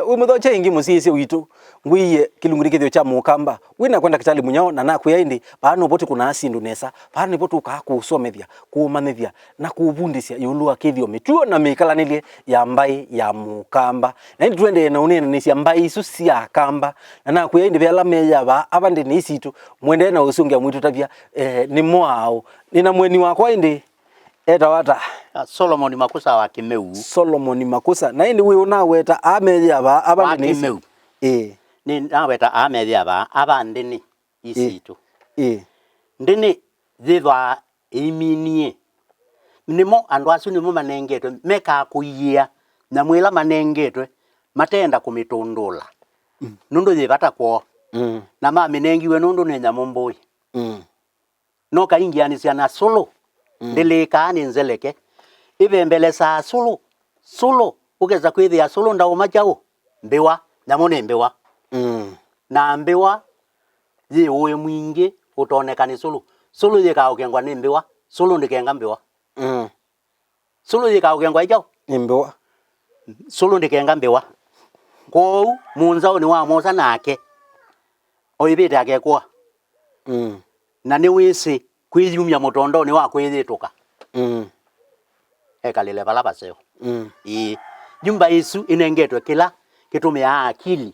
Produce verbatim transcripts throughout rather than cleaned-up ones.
Wĩ mũthokya ĩngĩ mũsyaĩĩsya witũ, ngwĩie kĩlungu nĩ kĩthĩo kya mũkamba. Wĩ nakwa ndakĩtalĩ mũnyao, na nakwĩa ĩndĩ, vaa nĩvo tũkũnaa syĩndũ nesa, vaa nĩvo tũkaa kũũsomethya, kũũmanyĩthya, na kũũvundĩsya ĩũlũ wa kĩthĩo, mĩtuo na mĩkalanĩlye ya mbaĩ ya mũkamba. Na ĩndĩ tũendee na ũneenanĩsya mbaĩ isu sya akamba, na nakwĩa ĩndĩ ve ala meyĩaa vaa ava ndĩni sitũ, mũendee na ũsũngĩa mwĩtũtavya, eh, nĩmo aũ. Nĩ na mũeni wakwa ĩndĩ, etawa ata? Ah, Solomon Makusa wa Kĩmeu. Solomon Makusa. Na ĩndĩ wĩ ũnaweta aa meyĩaa vaa ava ndĩni sitũ? Wa Kĩmeu. Ĩĩ. Nĩ naweta aa meyĩaa vaa ava ndĩni. Ĩĩ. Isitũ. Ĩĩ. Ndĩni yĩthwaa ĩiminie. Nĩmo andũ asu nĩmo manengetwe, mekaa kũiĩa nyamũ ĩla manengetwe, mateenda kũmĩtũndũla. Mm. Nũndũ yĩ vata kwoo. Mm. Na mamĩnengiwe nũndũ nĩ nyamũ mbũĩ. Mm. No kaingianĩsya na sũlũ, mm, ndĩlĩkaa nĩ nzeleke. Ĩvembelesaa sũlũ. Sũlũ, ũkesa kwĩthĩa sũlũ ndaũma kyaũ? Mbĩwa. Nyamũ nĩ mbĩwa. Mm. Na mbĩwa yĩ ũĩ mwingĩ ũtoneka nĩ sũlũ. Sũlũ yĩkaa ũkengwa nĩ mbĩwa. Sũlũ ndĩkenga mbĩwa. Mm. Sũlũ yĩkaa ũkengwa ĩ kyaũ? Nĩ mbĩwa. Sũlũ ndĩkenga mbĩwa. Kwoou, mũnzaũ nĩwamwosa nake oĩvĩte akekũa. Mm. Na nĩwĩsĩ kwĩyumya mũtondonĩ wa kwĩyĩtũka. Mm. Ekalĩle vala vaseo. Mm. Ĩĩ. Yu mbaĩ ĩsu ĩnengetwe kĩla kĩtũmĩaa akili,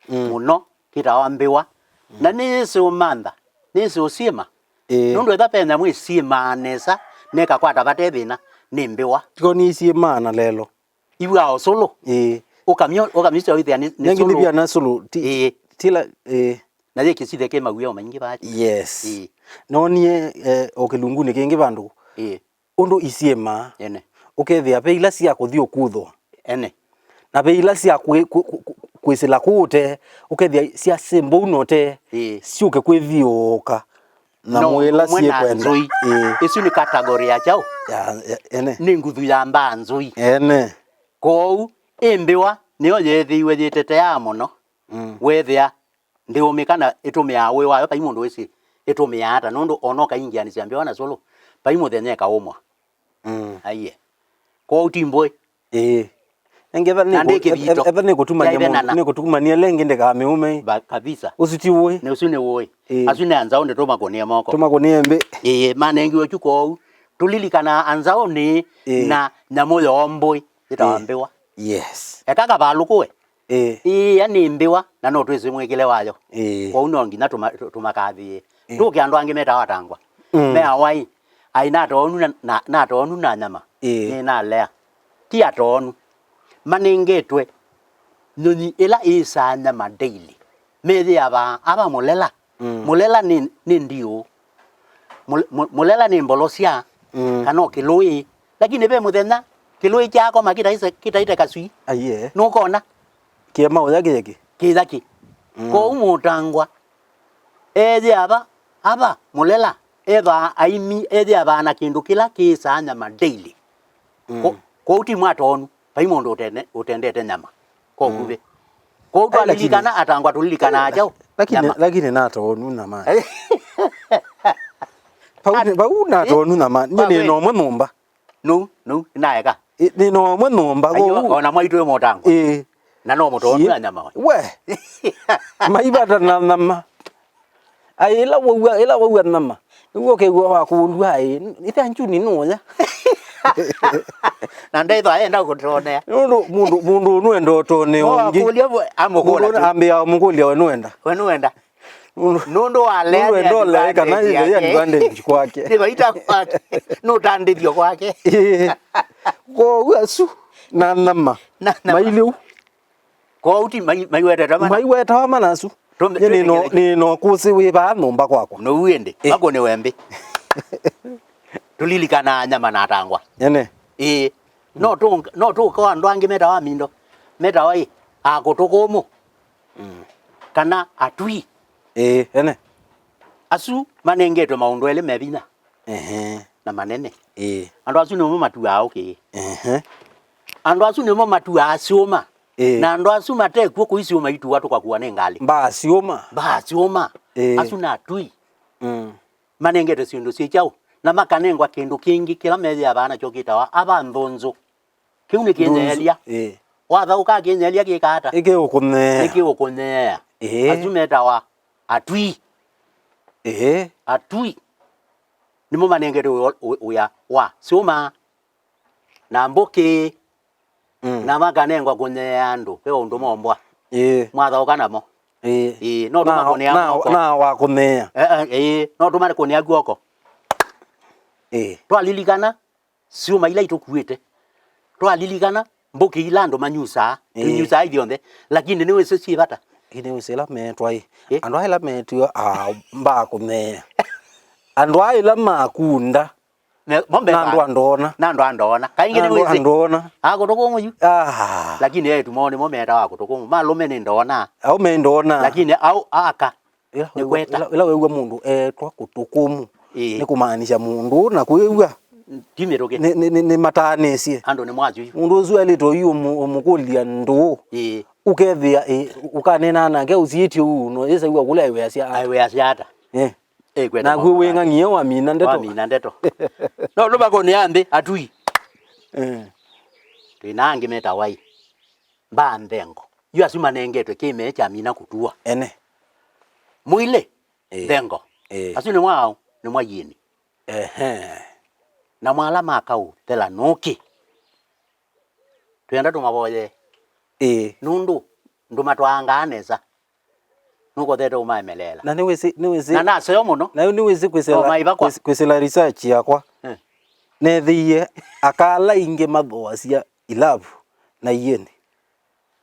mm, mũno kĩtawa mbĩwa. Mm. Na nĩyĩsĩ ũmantha, nĩyĩsĩ ũsyĩma. Ĩĩ. Nũndũ ethwa ve nyamũ ĩsyĩmaa nesa, nekakwata vate thĩna, nĩ mbĩwa. Tiko nĩisyĩmaa na lelo. Iw'aa ũsũlũ. Ĩĩ. Ũkamyo-, ũkamyusya wĩthĩa nĩ, nĩ nengĩ sũlũ. Nĩvia na sũlũ, ti, ĩĩ, tila, ĩĩ. Na yĩ kĩsithe kĩ mawĩao maingĩ vaa. Yes. Ĩĩ. Noonie, eh, o kĩlungunĩ kĩngĩ vandũ. Ĩĩ. Ũndũ isyĩmaa. Ene. Ũkethĩa ve ila sya kũthi ũkuthwa. Ene. Na ve ila sya kwĩ-, kwĩ-, kwĩ-, kwĩsĩla kũũ ũtee, ũkethĩa sya syĩmbou note, ĩĩ, syũke kwĩthiũũka. Na no, mwĩla ũmwe na syĩkwenda. Nzũi. Ĩĩ. Ĩsu nĩ category ya kyaũ? Ya, ya, ene. Nĩ nguthu ya mbaa nzũi. Ene. Kwoou, ĩ mbĩwa nĩyo yeethĩiwe yĩteteaa mũno. Mm. Weethĩa ndĩũmĩka na ĩtũmĩaa ũĩ wayo, vai mũndũ wĩsĩ ĩtũmĩaa ata, nũndũ ona ũkaingianĩsya mbĩwa na sũlũ, vai mũthenya ĩkaũmwa. Mm. Aiye. Kwoou ti mbũĩ. Ĩĩ. Ngetha na ndĩ nĩkũ-, kĩthito. Etha nĩkũtumania mũndũ, nĩkũtumania lengi ndĩkamĩũme. Ba-, kabisa. Ũsu ti ũĩ. Nĩ ũsu nĩ ũĩ. Ĩĩ. Asu nĩ anzaũ nĩ tũmakũnie moko. Tũmakũnie mbĩ. Ĩĩ, manengiwe kyu kwoou. Tũlilikanaa anzaũ nĩ, ĩĩ, na nyamũ yoo mbũĩ yĩtawa, ĩĩ, mbĩwa. Yes. Eka kavalũkũe. Ĩĩ. Ĩĩa nĩ mbĩwa, na no twĩsĩ mwĩkĩle wayo. Ĩĩ. Kwoou no nginya tũma-, tũ-, tũmakathĩĩe. Ĩĩ. Tũke andũ angĩ metawa atangwa. Mm. Meawa-ĩ, aĩ na atoonu na, na, na atoonu na nyama. Ĩĩ. Nĩ nalea. Ti atoonu. Manengetwe nyũnyi ĩla ĩĩsaa nyama daily. Meyĩavaa ava mũlela. Mm. Mũlela nĩ, nĩ ndiũ. Mũle-, mũ-, mũlela nĩ mbolosya, mm, kana o kĩlũĩ. Lakini ve mũthenya, kĩlũĩ kyakoma kĩtaĩse-, kĩtaĩte kaswii. Aiee. Nũkona? Kĩema ũya kĩyeki. Kĩyaki. Mm. Kwoou mũtangwa, ethĩava, ava, mũlela, evaa aimi, ethĩavaa na kĩndũ kĩla kĩĩsaa nyama daily. Mm. Kwo-, kwoou ti mwatonu. Vai mũndũ ũtene-, ũtendete nyama. Kwa, mm, ũkuvĩ. Kwoou, ai, lakini, twalilikana atangwa tũlilikanaa kyaũ? Lakini, nyama, lakini natonu nyama. Vau nĩ, vau natonu nyama. Nyie nĩ na ũmwe nyũmba. Nũu, nũu, naeka. Ĩ, nĩ na ũmwe nyũmba, aiyo, kwoou. Ona mwaitũ ĩ mũtangwa. Ĩĩ. Na no mũtonu ya nyama. We. Maivata na nyama. Ai, ĩla waua, ĩla waua nyama, nĩw'o ũkew'a wakũlw'a, ĩ, ĩthanjuni nũya. Na ndethwa enda kũtonea. Nũndũ mũndũ, mũndũ nũenda ũtonea ũngĩ. Wakũlya amũkũla. Mũndũ ambĩa amũkũlya we nũenda. We nũenda. Nũndũ, nũndũ walea nũndũ enda ũlea kana nĩ advantage kwake. Nĩ vaita kwake. Nũtandĩthyo kwake. Ĩĩ. Kwoou asu na nyama. Na nyama. Mailĩu. Kwoou ti mai-, maiwetete mana? Maiwetawa mana asu. Tũme-, nĩ no, twĩtĩkĩle. Nĩ no kũsĩ wĩ vaa nyũmba kwakwa. Nũu ĩndĩ, eh, makũnĩwe mbĩ. Tũlilikanaa nyama na atangwa. Ene. Ĩĩ. No tũ-, no tũka andũ angĩ metawa mindo. Metawa ĩ, akũtũkũmũ. Mm. Kana atui. Ĩĩ, ene. Asu manengetwe maũndũ elĩ me vinya. Ehe. Na manene. Ĩĩ. Andũ asu nĩmo matuaa ũkĩ. Ehe. Andũ asu nĩmo matuaa syũma. Ĩĩ. Na andũ asu matekw'o kũi syũma ituwa tũkakua nĩ ngalĩ. Mbaa syũma. Mbaa syũma. Ĩĩ. Asu na atui. Mm. Manengete syĩndũ syĩ kyaũ. Na makanengwa kĩndũ kĩngĩ kĩla meyĩavaa nakyo kĩtawa ava nthũnzũ. Kĩu nĩ kĩnyeelya. Nthũnzũ. Ĩĩ. Wathaũka kĩnyelia kĩkaata. Ĩkĩũkũnyeea. Ĩkĩũkũnyeea. Ĩĩ. Asu metawa atwi. Ĩĩ. Atwi. Nĩmo manengete wĩ-, wĩ-, wĩa wa syũma na mbũkĩ. Mm. Na makanengwa kũnyeea andũ ve ũndũ mombwa. Ĩĩ. Mwathaũka namo. Ĩĩ. Ĩĩ, no tũmakũnĩa na, kw'oko. Na wakũnyeea. Eh, eh, ĩĩ, no tũmakũnĩa kw'oko. Ĩĩ. Twalilikana syũma ila itũkuĩte. Twalilikana mbũkĩ ila andũ manyusaa. Ĩĩ. Tũnyusaa ithyonthe. Lakini nĩwĩsĩ syĩ vata. Ĩĩ, nĩwĩsĩ ĩla meetwa ĩ. Ĩĩ. Andũ aa ĩla meetiwe, aa, mbaa kũnyeea. Andũ aa ĩla makunda. Me-, mo na andũ metawa a ndoona. Na andũ a ndoona. Kaingĩ na andũ a nĩwĩsĩ. Ndoona. Akũtũkũmũ yu. Ah. Lakini eĩtu moo nĩmo metawa akũtũkũmũ. Malũme nĩ ndoona. Au me ndoona. Lakini au aka. Ĩla nĩ wĩw'a-, kweta. Ĩla, ĩla wĩw'a mũndũ eetwa kũtũkũmũ, ĩĩ, nĩ kũmaanisya mũndũ ũũ na kwĩw'a ti mĩtũkĩ. Nĩ, nĩ, nĩ, nĩ mataanĩsye. Andũ nĩ mwasyu yu. Mũndũ ũsu aĩlĩte ũyu ũmũ-, ũmũkũlya ndũũ. Ĩĩ. Ũkethĩa, ĩ, ũkaneenaa nake ũsiĩtye ũu, no yĩsa wĩw'a kũla aiwĩasya ata? Aiwĩasya ata? Eh. Ĩkwete. Naku maũndũ wĩng'ang'ie wamina ndeto. Wamina ndeto. No, no makũnĩa nthĩ, atui. Eh. Twĩ na angĩ metawa ĩ, mbaa nthengo. Yu asu manengetwe kĩmee kya mina kũtua. Ene. Mũilĩ, ĩĩ, nthengo. Ĩĩ. Asu nĩ mwaũ? Nĩ mwa iĩnĩ. Ehe. Na mwala ma kaũ thela nũkĩ. Twĩenda tũmavoye. Ĩĩ. Nũndũ ndũmatwaangaa nesa. Nũkothete ũmaemeleela. Na nĩwĩsĩ, nĩwĩsĩ. Na naseo mũno. Na nĩwĩsĩ kwĩsĩla, no, maĩva kwa, kwĩs-, kwĩsĩla research yakwa. Eh. Neethĩie aka ala aingĩ mathooasya ilavu na iĩnĩ.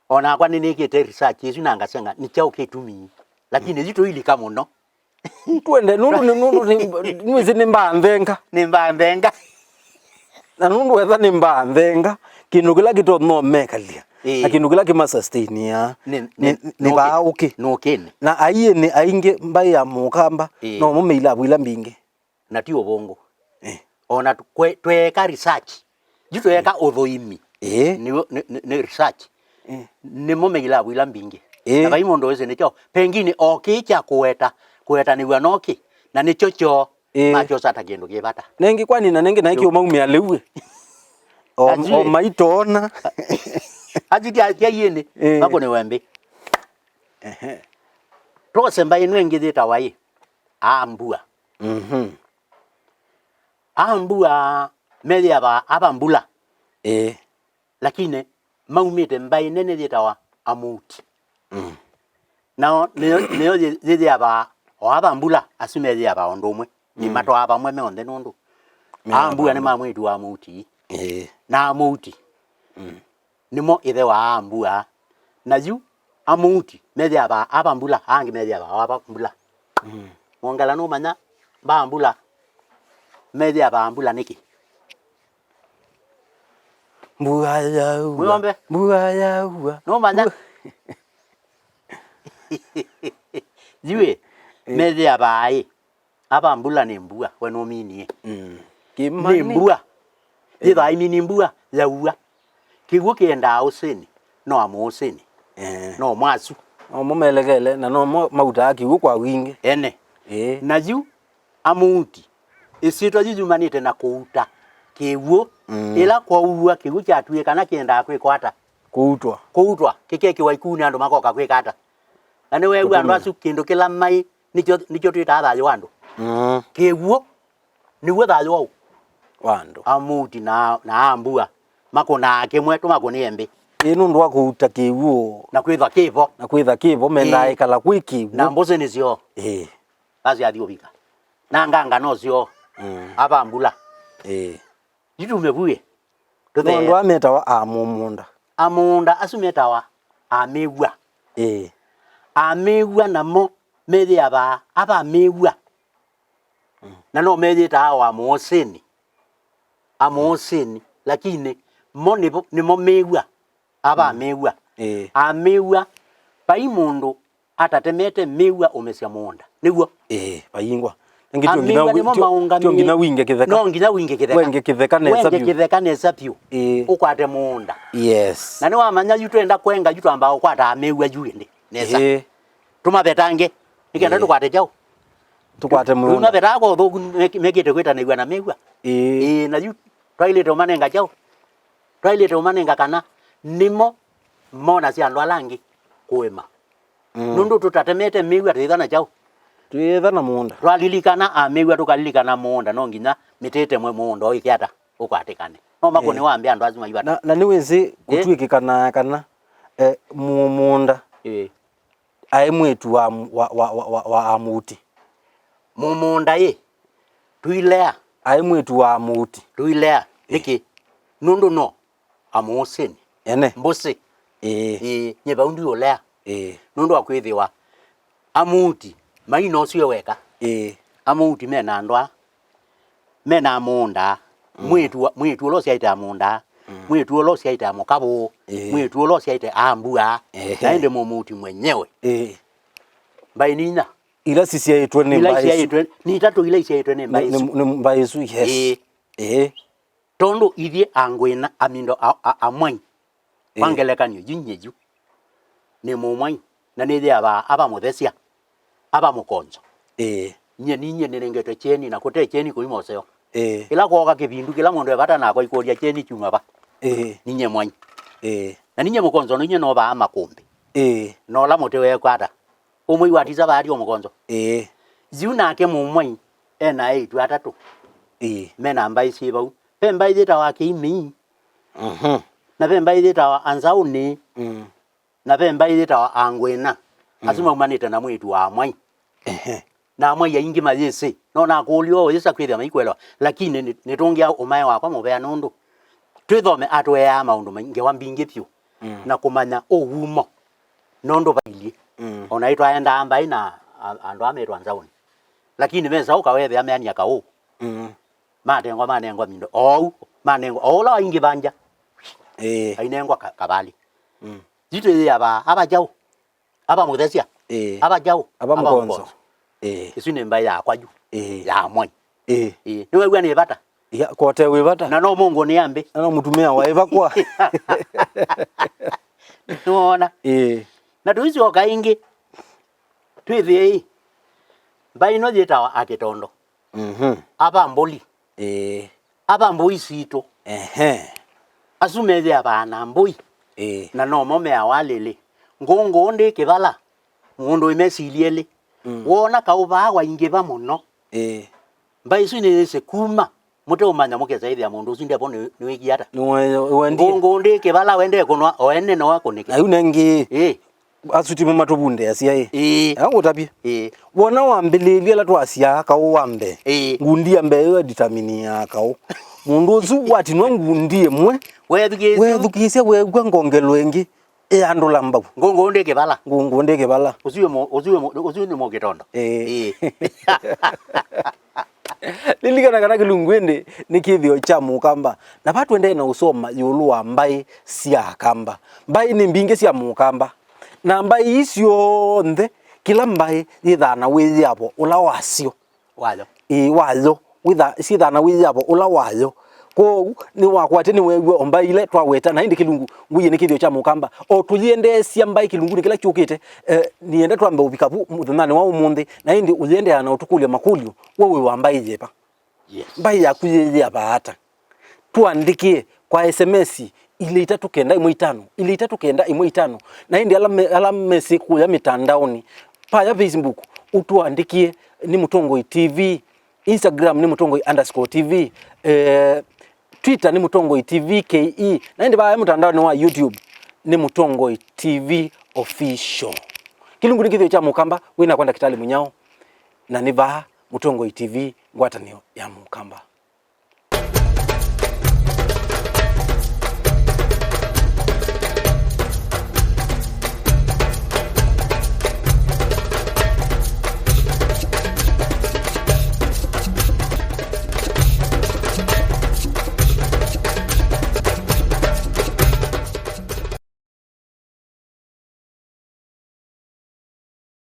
O nakwa nĩnĩkĩte research ĩsu na ngaseng'a nĩ kyaũ kĩtumi. Lakini, mm, yu tũilika mũno. Twende, nũndũ nĩ, nũndũ nĩ, nĩwĩsĩ nĩ mbaa nthenga. Nĩ mbaa nthenga. Na nũndũ wetha nĩ mbaa nthenga, kĩndũ kĩla kĩtonya ũmekalya, ĩĩ, na kĩndũ kĩla kĩmasustainia nĩ, nĩ, nĩ, nĩ nũkĩ-, vaa ũkĩ. Nũkĩnĩ. Na aiĩnĩ aingĩ mbaĩ ya mũkamba, ĩĩ, no mo me ilavu ila mbingĩ. Na ti ũvũngũ. Eh. O na tũ-, kwe-, tweeka research. Yu tweeka, mm, ũthũimi. Eh. Nĩ, nĩ, nĩ, nĩ research. Eh. Nĩmo me ilavu ila mbingĩ. Eh. Na vai mũndũ wĩsĩ nĩkyo. Pengine o kĩĩ kya kũweta, kũwetanĩw'a no kĩ. Na nĩkyo kyoo. Eh. Makyosa ta kĩndũ kĩ vata. Nengi kwani na nengi naĩ kĩũmaumĩa lĩu ĩ. O, o maitoona. Asu ti a-, ti aiĩnĩ. Eh. Makũnĩwe mbĩ. Ehe. Twose mbaĩ ĩno ĩngĩ yĩtawa ĩ, Ambua. Mhm. Ambua methĩawa ava mbula. Ĩĩ. Lakini maumĩte mbaĩ nene yĩtawa Amouti. Mm. Nao nĩyo, nĩyo yĩ-, yĩthĩawa o ava mbula, asu methĩawa ũndũ ũmwe. Mm. Nĩmatwaa vamwe meonthe nũndũ. Methĩawa Ambua nĩ vamwe. Ma mwĩĩtu wa Amouti. Ĩĩ. Na Amouti. Mm. Nĩmo ĩthe wa Ambua. Na yu Amouti methĩawa ava mbula, angĩ methĩawa ava mbula. Mm. Mwongela nũmanya mba mbula, methĩawa mbula nĩkĩ? Mbua yaua. Mwĩombe. Mbua yaua. Nũmanya? Mbua. Yu ĩ, eh, methĩawa ĩ. Ava mbula nĩ mbua, we nũminie. Mm. Nĩ mbua. Eh. Yĩthaa imini mbua, yaua. Kĩw'ũ kĩendaa ũsĩnĩ, no amũũsĩnĩ. Eh. No mwasu. No mo melekele, na no mo mautaa kĩw'ũ kwa wingĩ. Ene. Eh. Na yu, Amouti, ĩsyĩtwa yu yumanĩte na kũuta kĩw'ũ. Mm. Ĩla kwaua kĩw'ũ kyatuĩkana kĩendaa kwĩkwa ata? Kũutwa. Kũutwa, kĩkekĩwa ikunĩ andũ makoka kwĩka ata? Na nĩweew'a andũ asu kĩndũ kĩla maĩ nĩkyo, nĩkyo twĩtaa thayũ wa andũ. Mm. Kĩw'ũ nĩw'o thayũ wa ũ? Wa andũ. Amouti na, na Ambua makũnaa kĩmwe, tũmakũnĩe mbĩ. Ĩĩ, nũndũ wa kũuta kĩw'ũ. Na kwĩthwa kĩvo. Na kwĩtha kĩvo, mendaa, ĩĩ, ĩkala kwĩ kĩw'ũ. Na mbũsĩ nĩsyo. Ĩĩ. Basi athi ũvika. Na nganga nosyo. Mm. Ava mbula. Ĩĩ. Yu tume vuĩ. Tũthee. No andũ aa metawa amũmũnda. Amũũnda asu metawa amĩw'a. Ĩĩ. Amĩw'a namo methĩawa ava mĩw'a. Mm. Na no meyĩtaa o amũũsĩnĩ. Amũũsĩnĩ. Lakini mo nĩvo, nĩmo mĩw'a. Ava, mm, amĩw'a. Ĩĩ. Amĩw'a, vai mũndũ atatemete mĩw'a ũmesya mũũnda. Nĩw'o? Ĩĩ, vayingwa. Nĩngĩ tyo nginya amĩw'a wi-, nĩmo tyo, maũngamĩe. Tyo nginya winge kĩtheka. No nginya winge kĩtheka. Wenge kĩtheka nesa. Wenge vyũ. Kĩtheka nesa vyũ. Ĩĩ. Ũkwate mũũnda. Yes. Na nĩwamanya yu twenda kwenga yu twambaa ũkwata amĩw'a yu ĩndĩ. Nesa. Ĩĩ. Tũmavetange. Nĩkenda, ĩĩ, tũkwate kyaũ? Tũkwate mũũnda. Mavetaa kwa ũthũku me-, mekĩte kwĩtanĩw'a na mĩw'a. Ĩĩ. Ĩĩ, na yu twaĩlĩte ũmanenga kyaũ? Twaĩlĩte ũmanenga kana nĩmo monasya andũ ala angĩ kũĩma. Mm. Nũndũ tũtatemete mĩw'a twĩtha na kyaũ? Twĩtha na mũũnda. Twalilikana amĩw'a, tũkalilikana mũũnda, no nginya mĩtĩ ĩtemwe mũũnda ũĩke ata? Ũkwatĩkane. No makũnĩ. Eh. Wambe andũ asu maivata. Na, na nĩwĩsĩ. Eh? Kũtw'ĩkĩkanaa kana, eh, mũ-, mũũnda. Eh. Aĩ mwĩĩtu wa, wa, wa, wa, wa, wa Amuti. Mũmũnda ĩ, tuilea. Aĩ mwĩĩtu wa Amuti. Tuilea. Ĩ. Nĩkĩ? Nũndũ no amũũsĩnĩ. Ene. Mbũsĩ. Ĩ. Ĩ, nye vau ndiũlea. Ĩ. Nũndũ wa kwĩthĩwa Amuti maina ũsio weka. Ĩ. Amuti mena andũ aa. Mena mũũnda. Mm. Mwĩĩtu wa, mwĩĩtu ũla ũsyaĩte amũnda. Mm. Mwĩĩtu ũla ũsyaĩte amũkavũ. Ĩĩ. Mwĩĩtu ũla ũsyaĩte ambua. Ehe. Na ĩndĩ mũmũuti mwenyewe. Ĩĩ. Mbaĩ ninya. Ila sisyaĩtwe nĩ. Ila mbaĩ isu. Isyaĩtwe, nĩ itatũ ila isyaĩtwe nĩ mbaĩ. Nĩ, isu. Nĩ, nĩ mbaĩ isu, yes. Ĩĩ. Ĩĩ. Tondũ ithyĩ angwĩna amindo a, a, amwai. Ĩĩ. Kwa ngelekany'o, yu nyie yu nĩ mũmwai, na nĩyĩavaa ava mũthesya, ava mũkonzo. Ĩĩ. Nyie ninyie nĩnengetwe kyeni, na kũte kyeni kũima ũseo. Ĩĩ. Ĩla kwooka kĩvindu kĩla mũndũ e vata nakwa ikũlya kyeni kyuma va? Ĩĩ. Ninyie mwai. Ĩĩ. Na ninyie mũkonzo, ninyie novaa makũmbĩ. Ĩĩ. Na ũla mũtĩ weekwata. Ũmwe iwatisa vaati o mũkonzo. Ĩĩ. Yu nake mũmwai ena eĩtu atatũ. Ĩĩ. Mena mbaĩ syĩ vau. Ve mbaĩ yĩtawa Kĩimĩi. Mhm. Na ve mbaĩ yĩtawa Anzaũnĩ. Mm. Na ve mbaĩ yĩtawa Angwĩna. Asu, mm, maumanĩte na mwĩĩtu wa Amwai. Ehe. Na Amwai aingĩ mayĩsĩ. No nakũlya ũyĩsa kwĩthĩa maikwelewa. Lakini nĩ, nĩtũngĩa ũmae wakwa mũvea nũndũ twĩthome atũeaa maũndũ maingĩ, ngewa mbingĩ vyũ. Mm. Na kũmanya ũwumo nũndũ vailyĩ. Mm. O na ĩtwaendaa mbaĩ na a, andũ aa metwa Nzaũnĩ. Lakini mesa ũkawethĩa meania kaũ. Mm. Matengwa, manengwa mindo. Ou, manengwa. O ũla waingĩva ngya. Ĩĩ. Ainengwa ka, kavalĩ. Mm. Yu twĩyĩavaa, ava kyaũ? Ava mũthesya? Ĩĩ. Ava kyaũ? Ava mũkonzo. Ĩĩ. Ĩsu nĩ mbaĩ yakwa yu. Ĩĩ. Ya mwai. Ĩĩ. Ĩĩ. Nĩwew'a nĩ vata? Ya, kote wĩ vata. Na no mũngũ nĩ ambĩ. Na no mũtumĩa wa ĩvakwa. Nĩwona? Ĩĩ. Na tũisyoka ĩngĩ. Twĩthĩei. Mbaĩ ĩno yĩtawa Akĩtondo. Mhm. Ava mbũli. Ĩĩ. Ava mbũi sitũ. Ehe. Asu meyĩavaa na mbũi. Ĩĩ. Na nomo meawa lĩlĩ, ngũngũ ndĩ kĩvala, mũndũ ĩmesilyĩ ĩlĩ. Mm. Woona kaũ vaa waingĩva mũno. Ĩĩ. Mbaĩ ĩsu nĩyĩsĩ kuma mũteũmanya mũkesa ĩthĩa mũndũ ũsu ndevo nĩ, nĩwĩkie ata? Nĩwe-, wendie. Ngũngũ ndĩ kĩvala wendee kũnwa, o ene no akũnĩke. Na yu nengĩ. Ĩĩ. Asu timo matũvundeasya ĩ. Ĩĩ. Aa, ngũtavye. Ĩĩ. Wona wambĩlĩĩlye ala twasyaa kaũ wa mbee. Ĩĩ. Ngundi ya mbee ĩyo ĩdeterminiaa kaũ. Mũndũ ũsu watinwa ngundi ĩmwe. Wethukĩĩsya. Wethukĩĩsya weew'a ngongelo ĩngĩ ĩyandũla mbau. Ngũngũ ndĩ kĩvala. Ngũngũ ndĩ kĩvala. Ũsu wĩ mũ-, ũsu wĩ mũ-, ũsu nĩ mũkĩtondo. Ĩĩ. Ĩĩ. Lilikana kana kĩlungu ĩndĩ nĩ kĩthĩo kya Mũkamba, na vaa tũendee na ũsoma ĩũlũ wa mbaĩ sya Akamba. Mbaĩ nĩ mbingĩ sya Mũkamba, na mbaĩ ii syonthe, kĩla mbaĩ yĩthaa na wĩyĩavo ũla wasyo. Wayo. Ĩĩ, wayo. Wĩtha-, syĩthaa na wĩyĩavo ũla wayo. Kwoou, nĩwakwatya nĩweew'a o mbaĩ ila twaweta, na ĩndĩ kĩlungu ngũie nĩ kĩthĩo kya Mũkamba. O tũyĩendeesya mbaĩ kĩlungunĩ kĩla kyũkĩte, eh, nĩenda twambe ũvika vu mũthenyanĩ wa ũmũnthĩ, na ĩndĩ ũyĩendeea na ũtũkũlya makũlyo, we wĩ wa mbaĩ yĩva? Yes. Mbaĩ yaku yĩyĩavaa ata? Tũandĩkĩe kwa S M S ilĩ itatũ kenda ĩmwe itano, ilĩ itatũ kenda ĩmwe itano. Na ĩndĩ ala me-, ala mesĩ kũya mĩtandaonĩ, vaya Facebook, ũtũandĩkĩe nĩ Mũtongoi T V, Instagram nĩ Mũtongoi underscore T V, eh, Twitter nĩ Mũtongoi T V K E, na ĩndĩ vaya mũtandaonĩ wa YouTube nĩ Mũtongoi T V Official. Kĩlungu nĩ kĩthĩo kya Mũkamba, wĩ nakwa Ndakĩtalĩ Mũnyao, na nĩ vaa Mũtongoi T V, ngwatanĩo ya Mũkamba.